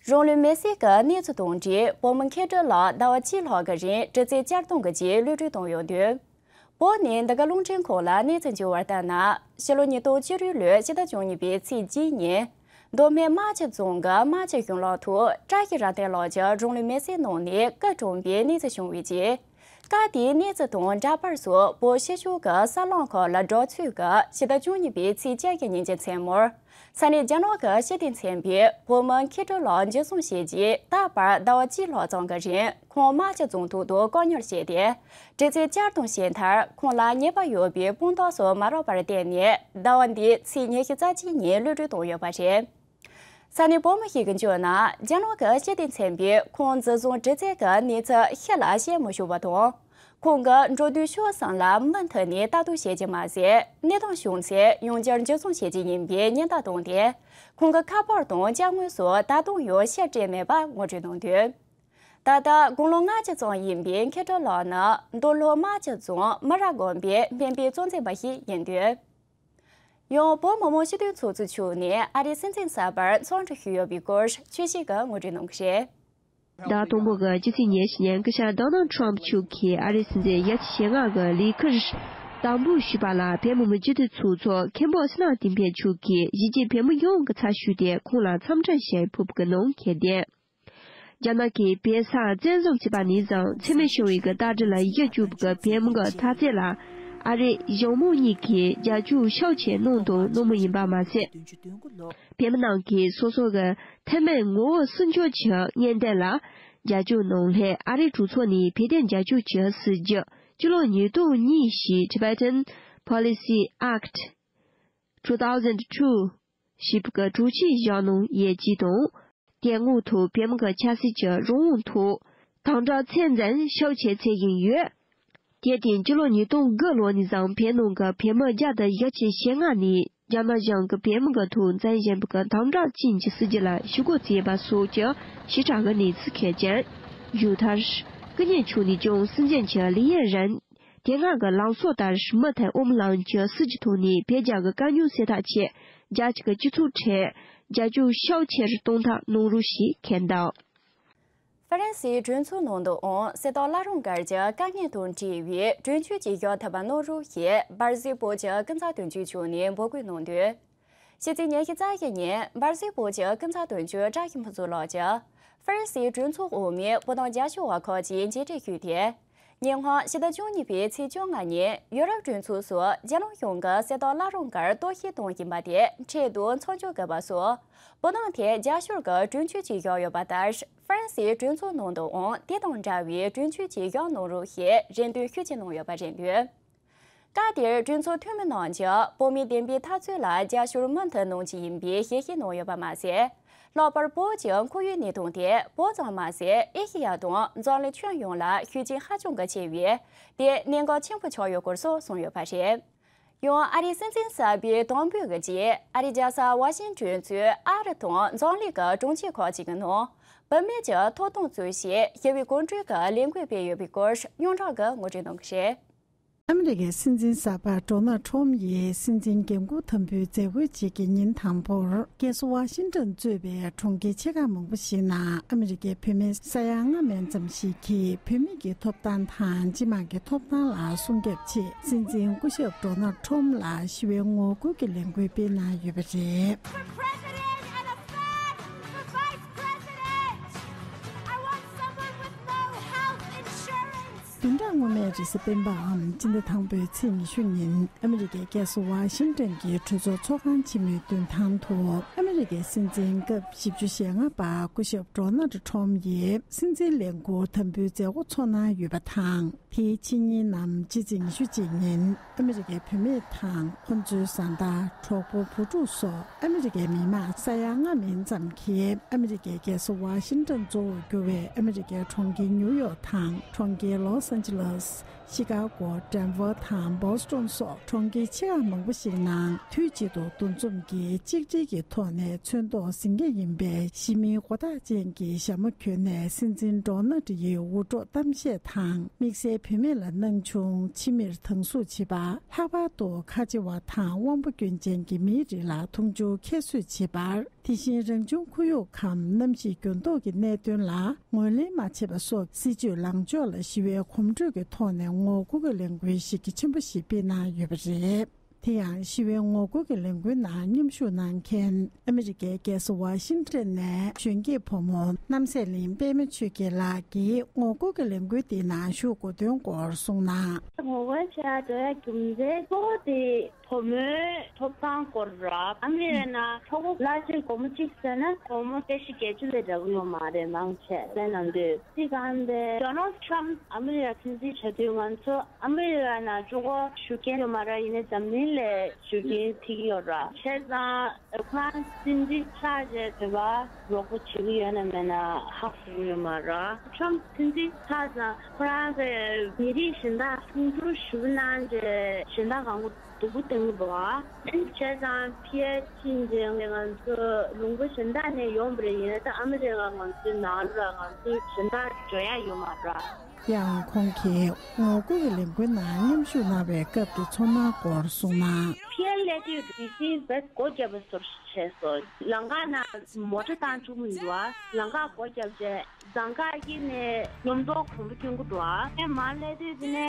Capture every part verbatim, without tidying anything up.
རང་ལུས་མེར་སྲེག་གི་གནས་ཚུལ་དང་འབྲེལ། བོད་མི་མཁའ་སྤྲོད་ལ་ཟླ་བ་གཅིག་ལྷག་གི་རིང་དྲི་རྩད་བསྐྱར་གཏོང་གི་རྗེས་གློད་གྲོལ་བཏང་ཡོད་འདུག་བོད་ནས་འདི་ག་རླུང་འཕྲིན་ཁང་ལ་གནས་ཚུལ་འབྱོར་བ་ལྟར་ན། ཕྱི་ལོ་ཉིས་སྟོང་བཅུ་དྲུག་ལོའི་ཕྱི་ཟླ་བཅུ་གཉིས་པའི་ཚེས་གཅིག་ཉིན། མདོ་སྨད་རྨ་ཆུ་རྫོང་གི་རྨ་ཆུ་གཞུང་ལམ་ཐོག་བཀྲ་ཤིས་རབ་བརྟན་ལགས་ཀྱིས་རང་ལུས་མེར་སྲེག་གནང་ནས་སྐུ་གྲོངས་པའི་གནས་ཚུལ་བྱུང་བའི་རྗེས། སྐབས་དེའི་གནས་ཚུལ་དང་འདྲ་པར་སོགས་བོད་ཕྱི་ཕྱོགས་ཀྱི་གསར་ལམ་ཁག་ལ་སྒྲོག་ཚུལ་གྱིས་ཕྱི་ཟླ་བཅུ་གཉིས་པའི་ཚེས་བཅོ་བརྒྱད་ཉིན་གྱི་མཚན་མོར། ས་གནས་རྒྱ་ནག་གི་ཕྱི་སྡོད་ཚན་པས་བོད་མི་མཁའ་སྤྲོད་ལ་འཇུ་བཟུང་བྱས་རྗེས། ད་བར་ཟླ་བ་གཅིག་ལྷག་ཙམ་གྱི་རིང་ཁོང་རྨ་ཆུ་རྫོང་ཐོག་ཏུ་བཀག་ཉར་བྱས་ཏེ། དྲི་རྩད་བསྐྱར་གཏོང་བྱས་མཐར། ཁོང་ལ་ཉེས་པ་ཡོད་པའི་དཔང་རྟགས་སོགས་མ་རག་པར་བརྟེན་ནས། ཟླ་བ་འདིའི་ཚེས་ཉི་ཤུ་རྩ་གཅིག་ཉིན་གློད་གྲོལ་བཏང་ཡོད་པ་རེད། ས་གནས་བོད་མི་ཞིག་གིས་བརྗོད་ན། རྒྱ་ནག་གི་ཕྱི་སྡོད་ཚན་པས་ཁོང་འཛིན་བཟུང་དྲི་རྩད་ཀྱི་གནས་ཚུལ་ཕྱི་ལ་བཤད་མི་ཆོག་པ་དང་། ཁོང་གི་འགྲོ་དོན་ཕྱོགས་གསུམ་ལ་མུ་མཐུད་ནས་ལྟ་རྟོག་བྱེད་རྒྱུ་མ་ཟད། གནས་སྟངས་བྱུང་ཚེ་ཡང་བསྐྱར་འཇུ་བཟུང་བྱེད་རྒྱུ་ཡིན་པའི་ཉེན་བརྡ་བཏང་སྟེ། ཁོང་གི་ཁ་པར་དང་དཔྱ་དངུལ་སོགས་ད་དུང་ཡང་ཕྱིར་སྤྲད་མེད་པ་ངོ་སྤྲོད་གནང་འདུག་ད་ལྟ་དགུང་ལོ་ལྔ་བཅུ་ཙམ་ཡིན་པའི་མཁས་གྲུབ་ལགས་ནི་མདོ་ལྷོ་རྨ་ཆུ་རྫོང་མི་རབས་དགོན་པའི་སྨན་པའི་གཙོ་འཛིན་པ་ཞིག་ཡིན་འདུག་ཡང་བོད་མི་མང་སྤྱི་འཐུས་ཚོགས་གཙོ་མཆོག་ནས་ཨ་རིའི་སྲིད་འཛིན་གསར་པར་འཚམས་འདྲི་ཞུས་ཡོད་པའི་སྐོར་ཆོས་སྐྱིད་ཀྱིས་ངོ་སྤྲོད་གནང་གི་རེད། ཟླ་དང་པོ་གི་སྤྱི་ཚེས་ཉེར་གཅིག་ཉིན་སྐུ་ཞབས་ཌོ་ནལ་ཊམ་མཆོག་གིས་ཨ་རིའི་སྲིད་འཛིན་ཡ་ཆི་ཞེ་ལྔ་གི་ལས་ཁུར་དམ་འབུལ་ཞུས་པ་ལ། བོད་མི་མང་སྤྱི་འཐུས་ཚོགས་གཙོ་མཁན་པོ་ཤི་ན་བསྟན་འཕེལ་མཆོག་གིས་གཞིས་བྱེས་བོད་མི་ཡོངས་ཀྱི་ཚབ་ཞུས་ཏེ་ཁོང་ལ་འཚམས་འདྲི་ཞུ་ཕུལ་བའི་ནང་ཁྱེར་ཏེ། རྒྱ་ནག་གིས་བོད་ས་བཙན་བཟུང་བྱས་པ་ནས་བཟུང་འཚེ་མེད་ཞི་བའི་གི་ལྟ་གྲུབ་ལ་གཞི་བཅོལ་བའི་གི་བོད་མི་གི་འཐབ་རྩོད་ལ་ཨ་རི་གཞུང་མང་གཉིས་ཀྱིས་རྒྱབ་སྐྱོར་ཤུགས་ཆེ་གནང་དང་གནང་མུས་ཡིན་པ་མ་ཟད། བོད་མི་རྣམས་ཀྱིས་སོ་སོ་གི་ཐུན་མོང་ངོ་བོ་སྲུང་སྐྱོབ་ཀྱི་ངན་ལྡན་ལ་རྒྱབ་སྐྱོར་གནང་སླད། ཨ་རིའི་གྲོས་ཚོགས་ནས་བོད་དོན་རྒྱབ་སྐྱོར་གྱི་སྲིད་བྱུས་སྤྱི་ལོ་ཉིས་སྟོང་གཉིས་ཤེས་Tibetan Policy Act two thousand two ཞེས་པའི་གྲོས་ཆོད་བཞག་གནང་ཡོད་ཅེས་དང་། དེ་སྔོན་དུ་བོད་མི་གི་ཆབ་སྲིད་ཀྱི་རང་དབང་ཐོག་དམ་དྲག་ཚད་ལྡན་ཤུགས་ཆེ་བྱེད་བཞིན་ཡོད། དེར་བརྟེན་སྤྱི་ལོ་ཉིས་སྟོང་དགུ་ལོ་ནས་བཟུང་བོད་ནང་གི་བོད་མི་བརྒྱ་དང་བཞི་བཅུ་ཞེ་ལྔ་ནས་རྒྱ་ནག་གཞུང་གིས་བོད་མི་གི་ཐོག་འཛིན་བཞིན་པའི་དམ་དྲག་ཅན་གྱི་སྲིད་བྱུས་ལ་ཞུ་སྒོ་བྱས་པ་སོགས་ཀྱི་ཞིབ་ཕྲ་གི་གནས་ཚུལ་ཁེར་རྐྱང་བརྗོད་མཐར། སྐུ་ཉིད་མཆོག་ནས་ཀྱང་སྲིད་འཛིན་གྱི་ལས་ཡུན་རིང་དེ་སྔ་གི་ལམ་སྲོལ་ལྟར་མུ་མཐུད་ཨོམ་ལང་གི་སྲིད་ཀྱི་ཐོག་ནས་བོད་རྒྱ་གི་དཀའ་རྙོག་སེལ་ཐབས་ཆེད་རྒྱལ་སྤྱི་གི་སྤྱི་ཚོགས་ཁྲོད་རྒྱབ་སྐྱོར་ཤུགས་ཆེ་རུ་གཏོང་ཐབས་གནང་རོགས་ཞེས་ཁྱབ་བསྒྲགས། ཧྥ་རན་སིའི་གྲོས་ཚོགས་ནང་དུའང་གསེར་ཏོག་བླ་རུང་སྒར་གྱི་དཀའ་ངལ་དང་འབྲེལ་བའི་གྲོས་ཆོད་ཅིག་བཞག་ཐུབ་པ་གནང་རོགས་ཞེས་འབར་རྫས་བོད་ཀྱི་ཀུན་བཟང་དོན་གཅོད་མཆོག་ནས་འབོད་སྐུལ་གནང་འདུག་ཕྱི་ཚེས་ཉི་ཤུ་རྩ་བཞི་ཉིན་འབར་རྫས་བོད་ཀྱི་ཀུན་བཟང་དོན་གཅོད་བཀྲ་ཤིས་ཕུན་ཚོགས་ལགས་ཀྱིས་ཧྥ་རན་སིའི་གྲོས་ཚོགས་འོག་མའི་བོད་དོན་རྒྱབ་སྐྱོར་བ་ཁག་ཅིག་མཇལ་འཕྲད་ཞུས་ཏེ། ཉིན་གུང་ཕྱི་ཟླ་བཅུ་གཉིས་པའི་ཚེས་བཅོ་ལྔ་ཉིན་ཡུ་རོབ་གྲོས་ཚོགས་སུ་རྒྱལ་ནང་གཞུང་གིས་གསེར་ཏོག་བླ་རུང་སྒར་གཏོར་བཤིག་བཏང་བཞིན་པ་དེ་འཕྲལ་དུ་མཚམས་འཇོག་དགོས་པ་སོགས་བོད་དོན་ཐད་རྒྱབ་སྐྱོར་གྱི་གྲོས་ཆོད་ཅིག་བཞག་ཡོད་པ་ལྟར། ཧྥ་རན་སིའི་གྲོས་ཚོགས་ནང་དུའང་དེ་དང་འདྲ་བའི་གྲོས་ཆོད་ཅིག་བཞག་གནང་རོགས་ཞེས་རེ་འདུན་ཤུགས་ཆེ་གནང་ཡོད་པ་རེད་འདུག་སྐབས་དེར་གྲོས་ཚོགས་འཐུས་མི་རྣམས་ཀྱིས་བོད་མིའི་བདེན་པའི་འཐབ་རྩོད་ལ་རྒྱབ་སྐྱོར་མུ་མཐུད་གནང་རྒྱུ་ཡིན་པའི་ཞལ་བཞེས་གནང་ཡོད་པ་མ་ཟད། ལྷག་པར་བོད་ཀྱི་ཁོར་ཡུག་གནས་སྟངས་དེ་བོད་ཙམ་མ་ཟད་ཨེ་ཤེ་ཡ་དང་འཛམ་གླིང་ཁྱོན་ཡོངས་ལ་ཤུགས་རྐྱེན་ཧ་ཅང་གི་ཆེ་བས། དེ་གནད་འགག་ཆེན་པོ་ཆགས་ཡོད་སྐོར་སོགས་གསུངས་ཡོད་པ་རེད། ཡང་ཨ་རིའི་སྲིད་འཛིན་གསར་པའི་དམ་འབུལ་གྱི་རྗེས། ཨ་རིའི་རྒྱལ་ས་ཝ་ཤིང་ཏོན་གཙོས་ཨ་རི་དང་འཛམ་གླིང་གི་གྲོང་ཁྱེར་ཁག་ཅིག་གི་ནང་བུད་མེད་ཀྱི་ཐོབ་ཐང་རྩོད་བྱེད་ཞི་བའི་གོམ་བགྲོད་ཀྱི་ལས་འགུལ་སྤེལ་ཡོད་པའི་སྐོར་ཡོངས་གྲགས་ཀྱིས་ངོ་སྤྲོད་གནང་གི་རེད། ཨ་མི་རི་ཀའི་སྲིད་འཛིན་གསར་པ་ཌོ་ནལ་ཁྲོམ་ཡིས་སྲིད་འཛིན་འགན་འཁུར་དམ་འབུལ་མཛད་སྒོའི་རྗེས་ཀྱི་ཉིན་དང་པོར། རྒྱལ་ས་ཝ་ཤིང་ཏོན་གཙོས་པའི་གྲོང་ཁྱེར་ཆེ་ཁག་མང་པོ་ཞིག་ནང་ཨ་མི་རི་ཀའི་བུད་མེད་ས་ཡ་ལྔ་མན་ཙམ་ཞིག་གིས་བུད་མེད་ཀྱི་ཐོབ་ཐང་དང་སྤྱི་དམངས་ཀྱི་ཐོབ་ཐང་ལ་སྲུང་སྐྱོབ་ཆེད། སྲིད་འཛིན་སྐུ་ཞབས་ཌོ་ནལ་ཁྲོམ་ལ་ཞི་བའི་ངོ་རྒོལ་གྱི་ལས་འགུལ་སྤེལ་གནང་ཡོད་པ་རེད། For president and a fed for vice president, I want someone with no health insurance. བདུན་ཕྲག་སྔོན་མའི་རེས་གཟའ་སྤེན་པའམ་སྤྱི་ཟླ་དང་པོའི་ཚེས་ཉི་ཤུ་ཉིན་ཨ་མི་རི་ཀའི་རྒྱལ་ས་ཝ་ཤིང་ཏོན་གྱི་གྲོས་ཚོགས་ཚོགས་ཁང་ཆེན་མོའི་མདུན་ཐང་དུ་ཨ་མི་རི་ཀའི་སྲིད་འཛིན་སྐབས་བཞི་བཅུ་ཞེ་ལྔ་པ་སྐུ་ཞབས་ཌོ་ནལ་ཁྲོམ་ཡིས་སྲིད་འཛིན་ལས་འཁུར་དམ་འབུལ་མཛད་སྒོ་ཚོགས་གནང་ཡོད་པ་དང་། དེའི་ཕྱི་ཉིན་ནམ་སྤྱི་ཚེས་ཉི་ཤུ་གཅིག་ཉིན་ཨ་མི་རི་ཀའི་བུད་མེད་དང་ཁོ་ཚོའི་བཟའ་ཟླ་གྲོགས་པོ་བུ་ཕྲུག་སོགས། ཨ་མི་རི་ཀའི་མི་མང་ས་ཡ་ལྔ་མན་ཙམ་གྱིས་ཨ་མི་རི་ཀའི་རྒྱལ་ས་ཝ་ཤིང་ཏོན་གཙོ་བོར་གྱུར་བའི་ཨ་མི་རི་ཀའི་གྲོང་ཁྱེར་ཉིའུ་ཡོག་དང་གྲོང་ཁྱེར་ལོས་ཨན་ཇི་ལེས། ཤི་ཀ་གོ། ཌེན་ཝར་དང་བོ་སི་ཊོན་སོགས་གྲོང་ཁྱེར་ཆེ་ཁག་མང་པོ་ཞིག་ནང་དུས་གཅིག་ཏུ་འདུ་འཛོམས་ཀྱིས་གཅིག་སྒྲིལ་གྱི་ཐོག་ནས་ཚོན་མདོག་ཟིང་སྐད་ཡིན་པའི་ཞི་མིའི་མགོ་ཐག་ཅན་གྱི་ཞྭ་མོ་གྱོན་ནས་སྲིད་འཛིན་ཌོ་ནལ་ཡི་འུར་སྒྲོག་གཏམ་བཤད་དང་དམིགས་བསལ་ བུད་མེད་ལ་སྣང་ཆུང་། ཕྱི་མིར་དང་ཟུག་བྱེད་པ། ལྷག་པར་དུ་ཁ་ཆེ་བ་དང་དབང་པོ་སྐྱོན་ཅན་གྱི་མིའི་རིགས་ལ་མཐོང་ཆུང་ཁྱད་གསོད་བྱེད་པ། དེ་བཞིན་རང་བྱུང་ཁོར་ཡུག་གམ་གནམ་གཤིས་འགྱུར་ལྡོག་གི་གནད་དོན་ལ་ངོས་ལེན་མ་བྱས་པ་སོགས་སྲིད་ཇུས་ལངས་ཕྱོགས་ལ་ཞི་བའི་གོམ་བགྲོད་ཀྱི་ཐོག་ནས་ངོ་རྒོལ་གྱི་ལས་འགུལ་གཞི་རྒྱ་ཆེན་པོ་ཞིག་སྤེལ་གནང་ཡོད་པ་རེད། དེ་ཡང་ཞི་བའི་ངོ་རྒོལ་གྱི་ལས་འགུལ་ནང་མཉམ་ཞུགས་གནང་མཁན་ཨ་མི་རི་ཀའི་རྒྱལ་ས་ཝ་ཤིང་ཊོན་ནས་གཞོན་སྐྱེས་ཕོ་མོ་རྣམ་སྲས་གླིང་པད་མ་ཆོས་སྐྱིད་ལགས་ཀྱིས་ངོ་རྒོལ་གྱི་ལས་འགུལ་འདི་ནང་ཞུགས་དགོས་དོན་སྐོར་གསུངས་ན། ངོ་རྒོལ་བྱེད་འགྲོ་ཡ་རྒྱུ་མཚན་གཙོ་བོ་དེ། བུ་མོའི་ཐོབ་ཐང་སྐོར་ར། ཨ་མི་རི་ཀ་ནང་ཕྲུ་གུ་བླ་ཆེན་སྒོར་མོ་གཅིག་ཟེར་ན་སྒོར་མོ་སྟོང་བརྒྱད་ཅུ་ལས་འདྲ་གི་ཡོད་མ་རེད། མང་ཆེ་བསམ་ནང་དུ་དེ་གང་དེ་ཌོ་ནལ་ཌི་ཊརམ་ཕ་ཨ་མི་རི་ཀ་འཛིན་བཟུང་བྱ་དུས་ང་ཚོ་ཨ་མི་རི་ཀ་ནང་ཅུང་གོ་བཞུགས་མཁན་ཡོད་མ་རེད། ཡིན་ནའི་འཛམ་གླིང་ལ་བཞུགས་མཁན་ཐིག་ཡོད་ར། བྱས་ཙང་ཁོ་རང་འཛིན་བཟུང་ཆགས་རྗེས་བོད་པ་རོགས་པ་བྱེད་ཀྱི་ཡོད་ན་མེད་ན་ཧ་གོ་གི་ཡོད་མ་རེད། ཊརམ་འཛིན་བཟུང་ཆགས་ཙང་ཁོ་རང་གི་མི་རིགས་གཞན་དག་མཐོང་ཆུང་ཞེ་པོ་གནང་རྗེས་གཞན་དག་གང་གོ་སྡུག་པོ་བསྟན་གྱི་འདུག་ཨ། བྱས་ཙང་ཕྱི་རྒྱལ་ཕྱིན་རྗེས་ང་ཚོ་ལུང་པ་གཞན་དག་ནས་ཡོང་བ་རེད། ཡིན་ན་ད་ཨ་མི་རི་ཀ་ང་ཚོའི་ནང་ལ་ང་ཚོ་གཞན་དག་འགྲོ་ཡ་ཡོད་མ་རེད། ཡང་ཁོང་གིས་ངོ་རྒོལ་གྱི་ལས་འགུལ་ནང་མཉམ་ཞུགས་གནང་བའི་སྐབས་ཀྱི་ཚོར་སྣང་སྐོར་གསུངས་ན། ཕྱི་རྒྱལ་སླེབས་དུས་ཌི་སི་བས་སྒོ་བརྒྱབ་པ་བཟོ་འདྲ་བྱས་སོང་། ལམ་ཁ་ནང་མོ་ཊ་བཏང་ཆོག་གི་མི་འདུག་ཨ། ལམ་ཁ་སྒོ་བརྒྱབ་རྗེས། ཟངས་དཀར་དཀྱིལ་ནས་ཡོམ་ཐོག་གོམ་པ་སྐྱོན་གྱི་འདུག་ཨ། ཨེ་མར་སླེབས་དུས་དེ་ནས་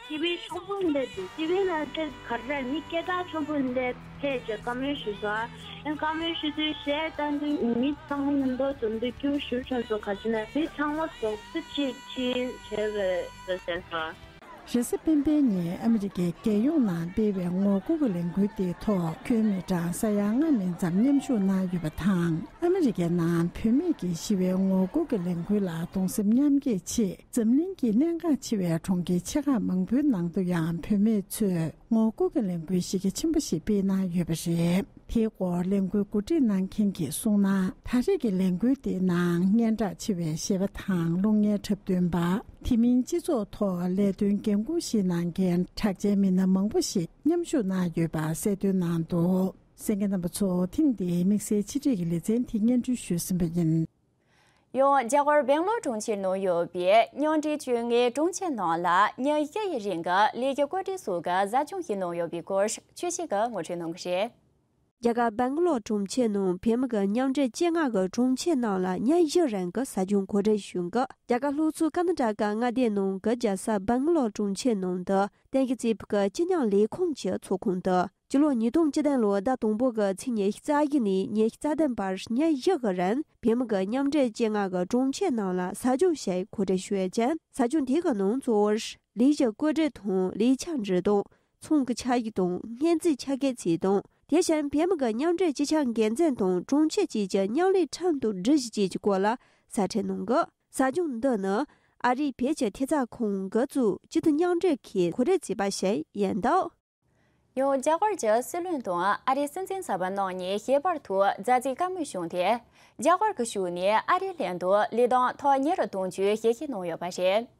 སི་པི་ཆེན་པོ་འདི་འདུག་སི་པི་ལ་དེ་ག་རེ་རེད། མི་སྐད་གྲགས་ཆེན་པོ་འདི་ཕེབས་བྱས་བཀའ་མོལ་ཞུས་སོང་ཨ། ཨེ་བཀའ་མོལ་ཞུ་དུས་གཞས་བཏང་དུས་མི་ཚང་མ་མཉམ་དུ་འཛོམས་དུས་སྐྱིད་པོ་ཞེ་པོ་བྱུང་སོང་། ག་ཅི་ན་མི་ཚང་མ་རྫོགས་ཚེ་ཆིག་ཆིག་བྱས་པའི་བཟོ་བྱས་སོང་། རེས་གཟའ་སྤེན་པའི་ཉིན་ཨ་མི་རི་ཀའི་རྒྱལ་ཡོངས་ནང་སྤེལ་བའི་ངོ་རྒོལ་གྱི་ལས་འགུལ་དེའི་ཐོག་ཁྱོན་མི་གྲངས་ས་ཡ་ལྔ་མིན་ཙམ་མཉམ་ཞུགས་གནང་ཡོད་པ་དང་། ཨ་མི་རི་ཀའི་ནང་བུད་མེད་ཀྱི་ཞི་བའི་ངོ་རྒོལ་གྱི་ལས་འགུལ་ལ་གདུང་སེམས་མཉམ་སྐྱེད་ཆེད་འཛམ་གླིང་གི་གནད་འགག་ཆེ་བའི་གྲོང་ཁྱེར་ཆེ་ཁག་མང་པོའི་ནང་དུ་ཡང་བུད་མེད་ཚོས་ངོ་རྒོལ་གྱི་ལས་འགུལ་གཞི་རྒྱ་ཆེན་པོ་ཞིག་སྤེལ་གནང་ཡོད་པ་རེད། དེའི་སྐོར་ལས་འགུལ་གོ་སྒྲིག་གནང་མཁན་གྱིས་གསུངས་ན། ད་རེས་ཀྱི་ལས་འགུལ་དེའི་ནང་སྙན་གྲགས་ཆེ་བའི་གཞས་པ་དང་གླུ་ངན་འཁྲབ་སྟོན་པ། དེ་མིན་སྤྱི་ཚོགས་ཐོག་ལས་དོན་འགན་འཁུར་བཞེས་གནང་མཁན་གྲགས་ཅན་མི་སྣ་མང་པོ་ཞིག་མཉམ་ཞུགས་གནང་ཡོད་པ་གསལ་སྟོན་གནང་འདུག་གསན་མཁན་རྣམ་པ་ཚོ། ཐེངས་འདིའི་དམིགས་བསལ་ཕྱི་དྲིལ་གྱི་ལེ་ཚན་དེ་སྙན་སྒྲོན་ཞུས་ཟིན་པ་ཡིན། ཡང་རྒྱ་གར་སྦེང་ལོར་གྲོང་ཁྱེར་ནང་ཡོད་པའི་མཉམ་འབྲེལ་བཅོ་ལྔའི་གྲོང་ཁྱེར་ནང་ལ་ཉིན་བཞི་ཡི་རིང་གི་ལས་ཀྱི་བཀོད་སྒྲིག་སོགས་ཀྱི་ཟབ་སྦྱོང་ཞིག་གནང་ཡོད་པའི་སྐོར་ཆོས་སྐྱིད་ཀྱིས་ངོ་སྤྲོད་གནང་གི་རེད། རྒྱ་གར་སྦེང་ལོར་གྲོང་ཁྱེར་ནང་བོད་མི་གི་མཉམ་འབྲེལ་བཅོ་ལྔ་གི་གྲོང་ཁྱེར་ནང་ལ་ཉིན་བཞི་རིང་གི་ཟབ་སྦྱོང་གོ་སྒྲིག་ཞུ་གི། རྒྱ་གར་ལྷོ་ཕྱོགས་ཀར་ན་ཊ་ཀ་མངའ་སྡེ་ནང་གི་རྒྱལ་ས་སྦེང་ལོར་གྲོང་ཁྱེར་ནང་དུ་བསྟན་རྒྱས་རྩེ་ཕུག་གི་སྤྱི་ཉམས་ལས་ཁུངས་ཀྱི་ཚོགས་ཁང་དུ། སྤྱི་ལོ་ཉིས་སྟོང་བཅུ་བདུན་ལོའི་ཟླ་དང་པོ་གི་ཚེས་ཉི་ཤུ་རྩ་བཞི་ནས་ཉི་ཤུ་རྩ་བདུན་བར་ཉིན་བཞི་གི་རིང་བོད་མི་གི་མཉམ་འབྲེལ་བཅོ་ལྔ་གི་གྲོང་ཁྱེར་ནང་ལ་ཟབ་སྦྱོང་ཞིག་གོ་སྒྲིག་ཞུ་ཡོད་ཅིང་། ཟབ་སྦྱོང་དེ་གི་ནང་གཙོ་བོར་ལས་གཞི་བཀོད་སྒྲིག་དང་ལས་འཆར་འབྲི་སྟངས། ཚོང་གི་ཆ་ཤས་དང་སྔོན་རྩིས་ཆ་བགོས་བྱེད་སྟངས། དེ་བཞིན་བོད་མི་གི་མཉམ་འབྲེལ་སྤྱི་ཁྱབ་འགན་འཛིན་དང་གྲོང་ཁྱེར་བཅས་ཀྱི་མཉམ་ལས་ཁྲིམས་དང་སྒྲིག་གཞི་བཅས་ཀྱི་སྐོར་ལ་གསལ་བསྒྲགས་གནང་གི། ཟབ་སྦྱོང་འདི་ནི་ཨ་རིའི་བོད་ཀྱི་ཐེབས་རྩ་ཁང་འགོ་བཙུགས་སྤྱི་མཐུན་མཉམ་འབྲེལ་གྱིས་གོ་སྒྲིག་བྱས་པ་ཞིག་ཡིན་འདུག་ཡང་རྒྱ་གར་གྱི་སྲིད་བློན་དང་ཨ་རིའི་སྲིད་འཛིན་གསར་པ་རྣམ་གཉིས་ཞལ་པར་དུ་མཛའ་བརྩེའི་བཀའ་མོལ་བྱུང་སྟེ། རྒྱ་གར་གྱི་ཕྱོགས་ནས་ཨ་རིའི་ལྷན་དུ་ལས་དོན་ཐོག་ཉེ་རུ་གཏོང་རྒྱུའི་ཞལ་བཞེས་གནང་ཡོད་པ་རེད།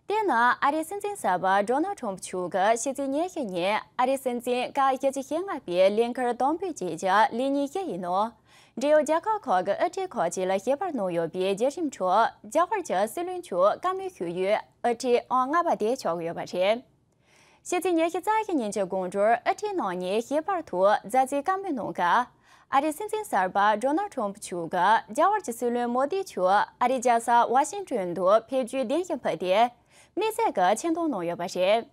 དེ་ནི་ཨ་རིའི་སྲིད་འཛིན་གསར་པ་ཌོ་ནལ་ཊམ་མཆོག་གིས་ཕྱི་ཚེས་ཉི་ཤུ་ཉིན་ཨ་རིའི་སྲིད་འཛིན་སྐབས་བཞི་བཅུ་ཞེ་ལྔ་པའི་ལས་འཁུར་དང་པོའི་རྗེས་ཀྱི་ལས་ཉིན་བཞི་ཡི་ནང་། འབྲེལ་ཡོད་རྒྱལ་ཁབ་ཁག་གི་དབུ་ཁྲིད་ཁག་ཅིག་ལ་ཞལ་པར་གནང་ཡོད་པའི་བརྒྱུད་རིམ་ཁྲོད། རྒྱ་གར་གྱི་སྲིད་བློན་མཆོག་བཀའ་མོལ་ཞུ་ཡུལ་དབུ་ཁྲིད་ཨང་ལྔ་པ་དེ་ཆགས་ཀྱི་ཡོད་པ་རེད། ཕྱི་ཚེས་ཉི་ཤུ་རྩ་བཞི་ཉིན་གྱི་དགོང་དྲོར་དབུ་ཁྲིད་རྣམ་གཉིས་ཞལ་པར་དུ་མཛའ་བརྩེའི་བཀའ་མོལ་གནང་སྐབས། ཨ་རིའི་སྲིད་འཛིན་གསར་པ་ཌོ་ནལ་ཊམ་མཆོག་གིས་རྒྱ་གར་གྱི་སྲིད་བློན་མོ་དི་མཆོག་ཨ་རིའི་རྒྱལ་ས་ཝ་ཤིང་ཊོན་དུ་ཕེབས་རྒྱུའི་གདན་ཞུ་ཕུལ་ཏེ། དམིགས་བསལ་གྱི་ཆེ་མཐོང་གནང་ཡོད་པ་རེད།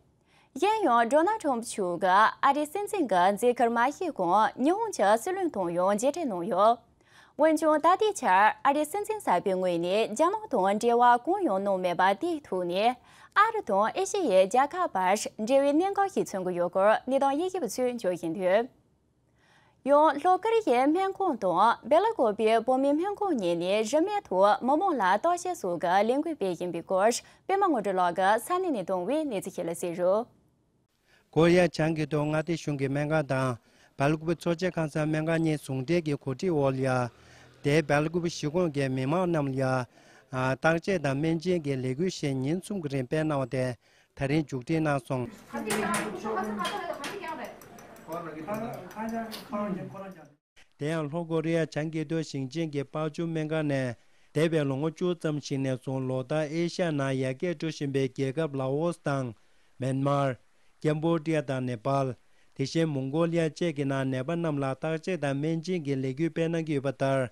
གཞན་ཡང་ཌོ་ནལ་ཊམ་མཆོག་གིས་ཨ་རིའི་སྲིད་འཛིན་གྱི་མཛད་ཁུར་མ་བཞེས་གོང་ཉི་ཧོང་གྱི་སྲིད་བློན་དང་ཡང་མཇལ་འཕྲད་གནང་ཡོད། འོན་ཀྱང་ད་ལྟའི་ཆར་ཨ་རིའི་སྲིད་འཛིན་གསར་པའི་ངོས་ནས་རྒྱ་ནག་དང་འབྲེལ་བ་གང་ཡང་གནང་མེད་པ་དེའི་ཐོག་ནས། ཨ་རི་དང་ཨེ་ཤེ་ཡའི་རྒྱལ་ཁབ་བར་འབྲེལ་བའི་གནད་འགག་ཞིག་མཚོན་གྱི་ཡོད་སྐོར་གནས་སྟངས་དབྱེ་ཞིབ་པ་ཚོས་འཇོག་བཞིན་འདུག་ཡང་ལྷོ་ཀོ་རི་ཡའི་སྨན་ཁང་དང་སྦེ་ལ་ཀོ་པའི་བོད་མིའི་སྨན་ཁང་གཉིས་ནས་རིན་མེད་དུ་མི་མང་ལ་ལྟ་བཤལ་སོགས་ཀྱི་ལས་འགུལ་སྤེལ་བཞིན་པའི་སྐོར། པད་མ་དངོས་གྲུབ་ལགས་ཀྱིས་ས་གནས་ནས་བཏང་བའི་གནས་ཚུལ་ཞིག་ལ་གཟིགས་རོགས། ཀོ་རི་ཡ་བྱང་གི་ཐོག་མངའ་སྡེ་གཞུང་གི་སྨན་ཁང་དང་སྦེལ་ཀོབ་ཚོགས་ཆེན་ཁང་ཚན་སྨན་ཁང་གཉིས་ཟུང་འབྲེལ་གྱི་གོ་སྒྲིག་འོག་ལ། དེའི་སྦེལ་ཀོབ་གཞིས་ཁོངས་ཀྱི་མི་མང་རྣམས་ལ་བརྟག་དཔྱད་དང་སྨན་སྦྱིན་གྱི་ལས་འགུལ་ཞིག་ཉིན་གསུམ་གྱི་རིང་སྤེལ་གནང་བ་དེ་ད་རིང་མཇུག་སྒྲིལ་གནང་སོང་། དེ་ཡང་ལྷོ་ཀོ་རི་ཡ་བྱང་གི་ཐོག་ཞིང་ཆེན་གྱི་དཔལ་འབྱོར་སྨན་ཁང་ནས་ འདས་པའི་ལོ་ངོ་བཅུ་ཙམ་ཞིག་ནས་བཟུང་ལོ་ལྟར་ཨེ་ཤ་ཡ་ནང་ཡར་རྒྱས་འགྲོ་བཞིན་པའི་རྒྱལ་ཁབ་ལའོ་སི་དང་། མེན་མར། ཀེམ་བོ་ཌི་ཡ་དང་ནེ་པཱལ། དེ་བཞིན་མོང་གོ་ལི་ཡ་བཅས་ཀྱི་ནང་ནད་པ་རྣམས་ལ་བརྟག་དཔྱད་དང་སྨན་སྦྱིན་གྱི་ལས་འགུལ་སྤེལ་གནང་གི་ཡོད་པ་ལྟར།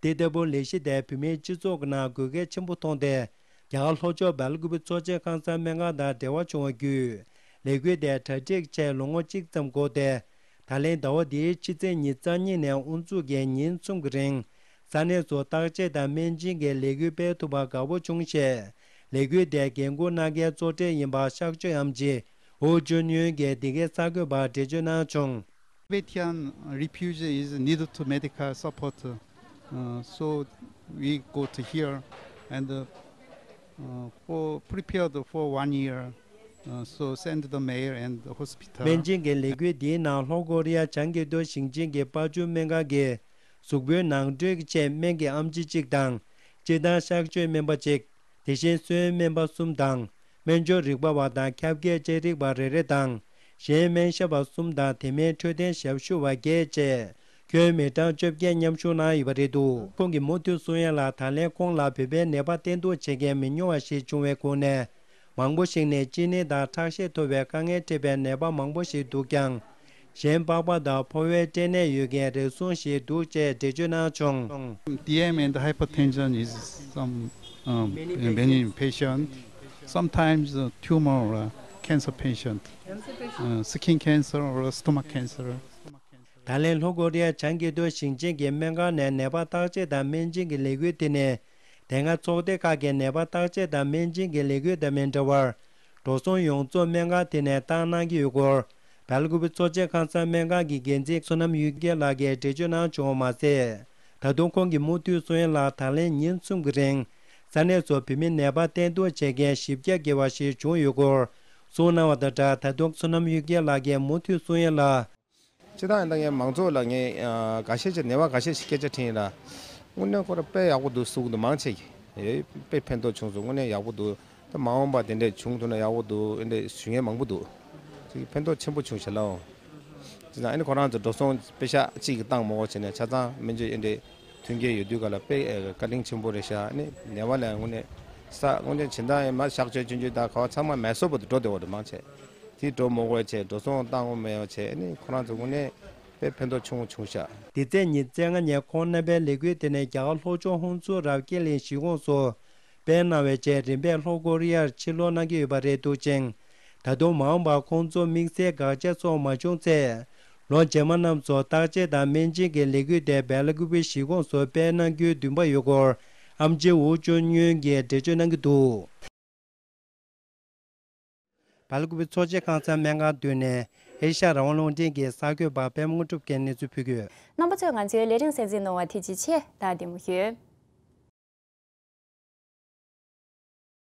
དེ་ལྟ་བུ་ལས་གཞི་དེ་བོད་མིའི་སྤྱི་ཚོགས་ཀྱི་ནང་དགོས་གལ་ཆེན་པོ་མཐོང་སྟེ། རྒྱ་གར་ལྷོ་ཕྱོགས་སྦེལ་ཀུ་པེ་གཙོ་བྱས་ཁང་གསར་སྨན་ཁང་དང་འབྲེལ་བ་བྱུང་བ་བརྒྱུད། ལས་འགུལ་དེ་གྲ་སྒྲིག་བྱས་ལོ་ངོ་གཅིག་ཙམ་འགོར་ཏེ། ད་ལན་ཟླ་བ་འདིའི་ཕྱི་ཚེས་ཉི་ཤུ་རྩ་གཉིས་ནས་དབུ་འཛུགས་ཀྱིས་ཉིན་གསུམ་གྱི་རིང་། ས་གནས་སུ་བརྟག་དཔྱད་དང་སྨན་སྦྱིན་གྱི་ལས་འགུལ་སྤེལ་ཐུབ་པར་དགའ་པོ་བྱུང་ཞེས། ལས་འགུལ་དེ་འགན་འཁུར་གནང་མཁན་གཙོ་གྲས་ཡིན་པ་གཤག་བཅོས་ཨེམ་ཆི་ཨུ་ཅུན་ཡོན་གྱིས་འདི་གའི་གསར་འགོད་པར་འགྲེལ་བརྗོད་གནང་བྱུང་། Tibetan refugee is needed to medical support. Uh, so we go to here and uh, uh, for prepared for one year. Uh, so send the mail and the hospital. སྨན་སྦྱིན་གྱི་ལས་འགུལ་འདིའི་ནང་ལྷོ་ཀོ་རི་ཡ་བྱང་གི་མཐོ་ཞིང་ཆེན་གྱི་དཔལ་འབྱོར་སྨན་ཁང་གི་གཟུགས་པོའི་ནང་ཁྲོལ་གྱི་ཆེད་སྨན་གྱི་ཨེམ་ཆི་གཅིག་དང་། སྤྱིར་བཏང་གཤག་བཅོས་སྨན་པ་གཅིག་དེ་བཞིན་སོན་སྨན་པ་གསུམ་དང་། སྨན་སྦྱོར་རིག་པ་བ་དང་ཁྱབ་འགྱེད་ཅན་རིག་པ་རེ་རེ་དང་། གཞན་སྨན་ཞབས་པ་གསུམ་དང་དེ་མིན་འཕྲོད་བསྟེན་ཞབས་ཞུ་བ་བརྒྱད་བཅས། ཁྱོན་མི་གྲངས་བཅོ་བརྒྱད་མཉམ་ཞུགས་གནང་ཡོད་པ་རེད་འདུག་ཁོང་གིས་མུ་མཐུད་གསུང་ཡ་ལ། ད་ལན་ཁོང་ལ་བོད་པའི་ནད་པ་བསྟེན་གཏུག་བྱེད་མཁན་མི་ཉུང་བ་ཞིག་བྱུང་བའི་སྒོ་ནས། མང་པོ་ཞིག་ནས་གཅིན་སྙི་དང་ཁྲག་ཤེད་མཐོ་བའི་དཀའ་ངལ་འཕྲད་པའི་ནད་པ་མང་པོ་ཞིག་འདུག་ཀྱང་། གཞན་པགས་པ་དང་ཕོ་བའི་སྐྲན་ནད་ཡོད་མཁན་རེ་ཟུང་ཞིག་འདུག་ཅེས་འགྲེལ་བརྗོད་གནང་བྱུང་། T M and hypertension is some um, many patient, sometimes uh, tumor or uh, cancer patient, uh, skin cancer or stomach cancer. ད་ལན་ལྷོ་ཀོ་རི་ཡ་བྱང་གི་མཐོ་ཞིང་ཆེན་གྱི་སྨན་ཁང་ནས་ནད་པ་བརྟག་དཔྱད་དང་སྨན་སྦྱིན་གྱི་ལས་འགུལ་དེ་ནི། དེ་སྔ་ཚོགས་སྡེ་ཁག་གི་ནད་པ་བརྟག་དཔྱད་དང་སྨན་སྦྱིན་གྱི་ལས་འགུལ་དང་མི་འདྲ་བར། འགྲོ་སོང་ཡོངས་རྫོགས་སྨན་ཁང་དེ་ནས་བཏང་གནང་གི་ཡོད་སྐོར། སྦེལ་ཀོབ་གཙོ་བྱས་ཁང་གསར་སྨན་ཁང་གི་འགན་འཛིན་བསོད་ནམས་གཡུ་རྒྱལ་ལགས་ཀྱིས་འགྲེལ་བརྗོད་གནང་བྱུང་བ་མ་ཟད། ད་དུང་ཁོང་གིས་མུ་མཐུད་གསུང་ཡ་ལ། ད་ལན་ཉིན་གསུམ་གྱི་རིང་། ས་གནས་སུ་བོད་མི་ནད་པ་བསྟེན་གཏུག་བྱེད་མཁན་བཞི་བརྒྱ་བརྒལ་བ་ཞིག་བྱུང་ཡོད་སྐོར། གསུངས་གནང་བ་དང་སྦྲགས། ད་དུང་བསོད་ནམས་གཡུ་རྒྱལ་ལགས་ཀྱིས་མུ་མཐུད་གསུང་ཡ་ལ། སྤྱིར་བཏང་ཡིན་ད་ངས་མང་ཚོགས་ལ་ངས་ཨ་འགའ་ཤས་ཀྱི་ནད་པ་འགའ་ཤས་ཤིག་སྐད་ཆ་དྲིས་ཡིན་ལ། དངོས་གནས་ཁོ་རང་དཔེ་ཡག་པོ་འདུག་གསུང་གི་འདུག་མང་ཆེ་གིས་ཨེ་དཔེ་ཕན་ཐོགས་བྱུང་སོང་། དངོས་གནས་ཡག་པོ་འདུག་ད་མ་འོངས་པ་དེ་འདྲས་བྱུང་ཐུབ་ན་ཡག་པོ་འདུག་ཨེ་འདྲས་ཞུ་མཁན་མང་པོ་འདུག་ཅིག་ཕན་ཐོགས་ཆེན་པོ་བྱུང་ཤག་ལའོ། ཅི་ཙང་ཨེ་ནི་ཁོ་རང་ཚོ་འགྲོ་སོང་དཔེ་ཤག་གཅིག་གི་བཏང་མ་དགོས་བྱས་ནས་ཆ་ཚང་སྨན་བཅོས་ཨེ་འདྲས་མཐུན་རྐྱེན་ཡོད་དུས་ག་ལ་དཔེ་ཨེ་བཀའ་དྲིན་ཆེན་པོ་རེད་ཤག་ཨེ་ནི་ནད་པ་ལ་དངོས་གནས་ས་དངོས་གནས་བྱེད་སྟངས་ཨེ་མ་གཤག་བཅོས་བྱུང་རྒྱུ་ད་ག་བ་ཚང་མ་མེ་སོར་བར་དུ་འགྲོ་བདེ་བ་རེད་མང་ཆེ། དེ་འགྲོ་མ་དགོས་བྱས། འགྲོ་སོང་བཏང་དགོས་མེད་པ་བྱས་ནི་ཁོ་རང་ཚོ་དངོས་གནས་དཔེ་ཕན་ཐོགས་ཆུང་ངུ་བྱུང་ཤག་འདི་ཚེས་ཉི་ཤུ་རྩ་ལྔ་ཉིན་ཁོང་རྣམ་པའི་ལས་འགུལ་དེ་ནི་རྒྱ་གར་ལྷོ་ཕྱོགས་ཧུན་སུར་རབ་རྒྱས་གླིང་གཞིས་ཁོངས་སུ་སྤེལ་གནང་བའི་རྗེས། རིམ་པས་ལྷོ་ཀོ་རི་ཡར་ཕྱིར་ལོག་གནང་གི་ཡོད་པ་རེད་འདུག་ཅིང་། ད་དུང་མ་འོངས་པར་ཁོང་ཚོ་དམིགས་བསལ་དགག་བྱ་སོགས་མ་བྱུང་ཚེ། ལོ་རྗེས་མ་རྣམས་སུ་བརྟག་དཔྱད་དང་སྨན་སྦྱིན་གྱི་ལས་འགུལ་དེ་སྦེལ་ཀུ་པེ་གཞིས་ཁོངས་སུ་སྤེལ་གནང་རྒྱུའི་འདུན་པ་ཡོད་སྐོར། ཨམ་ཆི་ཝུ་ཅུན་ཡོན་གྱིས་འགྲེལ་བརྗོད་གནང་གི་འདུག་སྦེལ་ཀོབ་ཚོགས་ཆེན་ཁང་གསར་སྨན་ཁང་མདུན་ནས་ཨེ་ཤ་ཡ་རང་དབང་རླུང་འཕྲིན་གྱི་གསར་འགོད་པ་པད་མ་དངོས་གྲུབ་ཀྱིས་གནས་ཚུལ་ཕུལ་གྱི་ཡོད། རྣམ་པ་ཚོས་ང་ཚོའི་ལས་རིམ་གསན་གཟིགས་གནང་བར་ཐུགས་རྗེ་ཆེ། ད་བདེ་མོ་བྱོས།